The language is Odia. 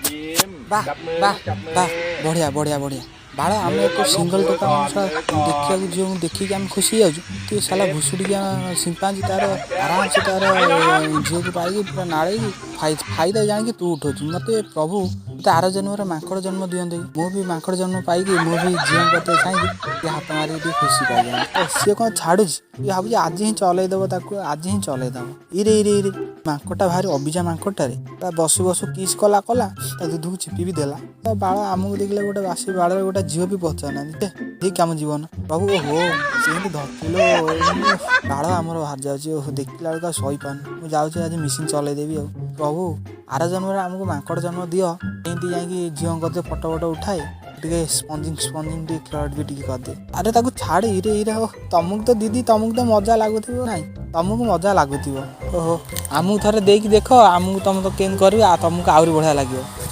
ยิ้ม ବାଃ จับมือ ବାଃ จับมือ ବାଃ, ବଢ଼ିଆ ବଢ଼ିଆ ବଢ଼ିଆ। ବାଳ, ଆମେ ଏକ ସିଙ୍ଗଲ ଟୋକା ମଣିଷ, ଦେଖିବାକୁ ଝିଅକୁ ଦେଖିକି ଆମେ ଖୁସି ହେଇଯାଉଛୁ। ତୁ ସାଲା ଭୁଷୁଡ଼ିକିଆ ସିମ୍ପାଞ୍ଜି ତାର ଆରାମସେ ତାର ଝିଅକୁ ପାଇକି ପୁରା ନାଳେଇକି ଫାଇଦା ଜାଣିକି ତୁ ଉଠଉଛୁ। ମୋତେ ପ୍ରଭୁ ମୋତେ ଆର ଜନ୍ମରେ ମାଙ୍କଡ଼ ଜନ୍ମ ଦିଅନ୍ତେ କି, ମୁଁ ବି ମାଙ୍କଡ଼ ଜନ୍ମ ପାଇକି ମୁଁ ବି ଝିଅଙ୍କ କତିରେ ଚାହିଁକି ଟିକେ ହାତ ମାରିକି ଟିକେ ଖୁସି ପାଇଯାଆନ୍ତି। ଓ, ସିଏ କ'ଣ ଛାଡ଼ୁଛି? ଇଏ ଭାବୁଛି ଆଜି ହିଁ ଚଲେଇଦେବ ତାକୁ, ଆଜି ହିଁ ଚଲେଇଦେବ। ଇରେ ଇରେ ଇରେ, ମାଙ୍କଡ଼ଟା ଭାରି ଅବିଜା ମାଙ୍କଡ଼ଟାରେ। ତା ବସୁ ବସୁ କିସ୍ କଲା କଲା, ତା ଦୁଧକୁ ଚିପି ବି ଦେଲା। ତା ବାଳ, ଆମକୁ ଦେଖିଲେ ଗୋଟେ ବାସି ବାଳରେ ଗୋଟେ ଝିଅ ବି ପଚାରୁନାହାନ୍ତି। ଠିକ୍ ଆମ ଜୀବନ ପ୍ରଭୁ। ଓହୋ, ସେମିତି ଧରିଥିଲୁ, ବାଳ ଆମର ବାହାରି ଯାଉଛି। ଓହୋ, ଦେଖିଲା ବେଳକୁ ଆଉ ସହିପାରୁନି। ମୁଁ ଯାଉଛି, ଆଜି ମେସିନ୍ ଚଲେଇଦେବି। ଆଉ ପ୍ରଭୁ, ଆର ଜନ୍ମରେ ଆମକୁ ମାଙ୍କଡ଼ ଜନ୍ମ ଦିଅ, ଏମିତି ଯାଇକି ଝିଅଙ୍କ କତିରେ ଫଟୋ ଫଟୋ ଉଠାଏ, ଟିକେ ସ୍ପଞ୍ଜିଂ ସ୍ପଞ୍ଜିଂ ଟିକେ ଫ୍ଲଟ୍ ବି ଟିକେ କରିଦିଏ। ଆରେ ତାକୁ ଛାଡ଼। ଇରେ ଇରେ, ଓ ତମକୁ ତ ଦିଦି, ତମକୁ ତ ମଜା ଲାଗୁଥିବ ନାଇଁ? ତମକୁ ମଜା ଲାଗୁଥିବ। ଓହୋ, ଆମକୁ ଥରେ ଦେଇକି ଦେଖ ଆମକୁ, ତମେ ତ କେମିତି କରିବ ଆଉ ତମକୁ ଆହୁରି ବଢ଼ିଆ ଲାଗିବ।